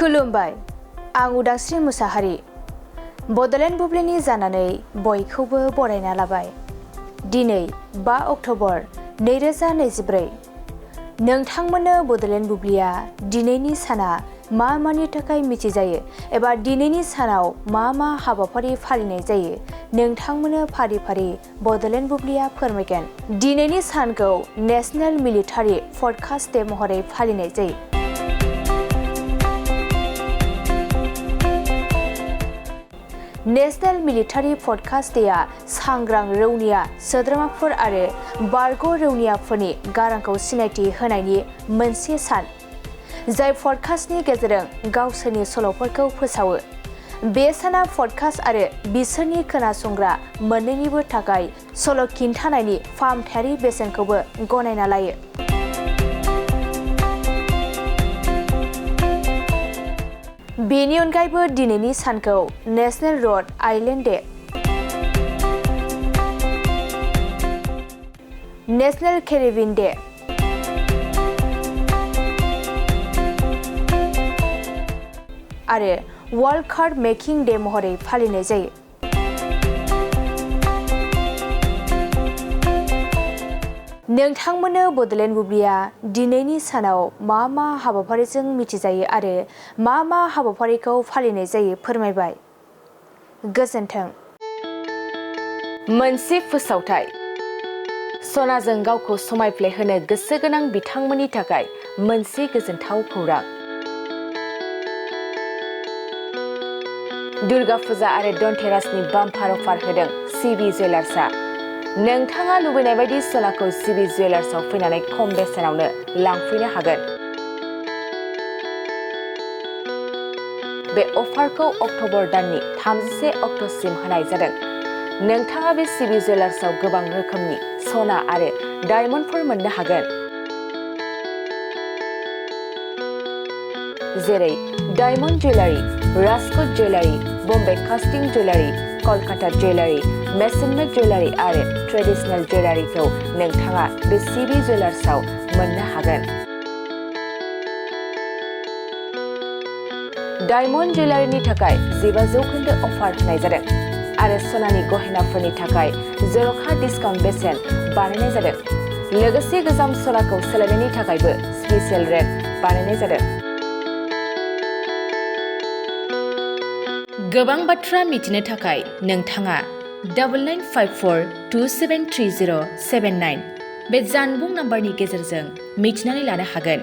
खुलुमबाय आं उदांस्रि मुसाहारि बडलेण्ड बुब्लिनि जानानै बयखौबो बरायना लाबाय। दिनै 5 अक्ट'बर 2024 नोंथांमोननो बडलेण्ड बुब्लिया दिनैनि साना मा मानि थाखाय मिथिजायो एबा दिनैनि सानाव मा हाबाफारि फालिनाय जायो नोंथांमोननो फारि फारि बडलेण्ड बुब्लिया फोरमायगोन। दिनैनि सानखौ नेशनेल मिलिटारि पडकास्ट डे महरै फालिनाय जायो। नेशनेल मिलिटारि पडकास्ट डेआ सांग्रां रौनिया सोद्रोमाफोर आरो बारग' रौनियाफोरनि गारांखौ सिनायथि होनायनि मोनसे सान, जाय पडकास्टनि गेजेरजों गावसोरनि सल'फोरखौ फोसावो। बे साना पडकास्ट आरो बिसोरनि खोनासंग्रा मोन्नैनिबो थाखाय सल' खिन्थानायनि फाहामथायारि बेसेनखौबो गनायना लायो। बेनि अनगायैबो दिनैनि सानखौ national Rhode Island day, national Caribbean day आरो वर्ल्ड कार्ड मेकिं डे महरै फालिनाय जायो। नोंथांमोननो बडलेण्ड बुब्लिया दिनैनि सानाव मा हाबाफारिजों मिथिजायो आरो मा हाबाफारिखौ फालिनाय जायो फोरमायबाय। गोजोन्थों। मोनसे फोसावथाय। सनाजों गावखौ समायफ्लेहोनो गोसो गोनां बिथांमोननि थाखाय मोनसे गोजोनथाव खौरां। दुर्गा फुजा आरो धनतेरासनि बाम्पार अफार होदों सिबि जुवेलार्सआ। नोंथाङा लुबैनाय बायदि सनाखौ सिबि जुवेलार्सआव फैनानै खम बेसेनावनो लांफैनो हागोन। बे अफारखौ अक्ट'बर दाननि 31 अक्ट'सिम होनाय जादों। नोंथाङा बे सिबि जुवेलार्सआव गोबां रोखोमनि सना आरो डायमन्डफोर मोननो हागोन, जेरै diamond jewellery, Rajkot jewellery, Bombay कास्टिं जुवेलारि, कलकाता जुवेलारि, मेसनमेड जुवेलारि आरो ट्रेडिशनेल जुवेलारिखौ नोंथाङा बे सिबि जुवेलार्सआव मोननो हागोन। डायमन्ड जुवेलारिनि थाखाय 15% अफार होनाय जादों आरो सनानि गहेनाफोरनि थाखाय जर'खा डिसकाउन्ट बेसेन बानायनाय जादों। लोगोसे गोजाम सनाखौ सोलायनायनि थाखायबो स्पेसियेल रेट बानायनाय जादों। गोबां बाथ्रा मिथिनो थाखाय नोंथाङा 9954273079 बे जानबुं नाम्बारनि गेजेरजों मिथिनानै लानो हागोन।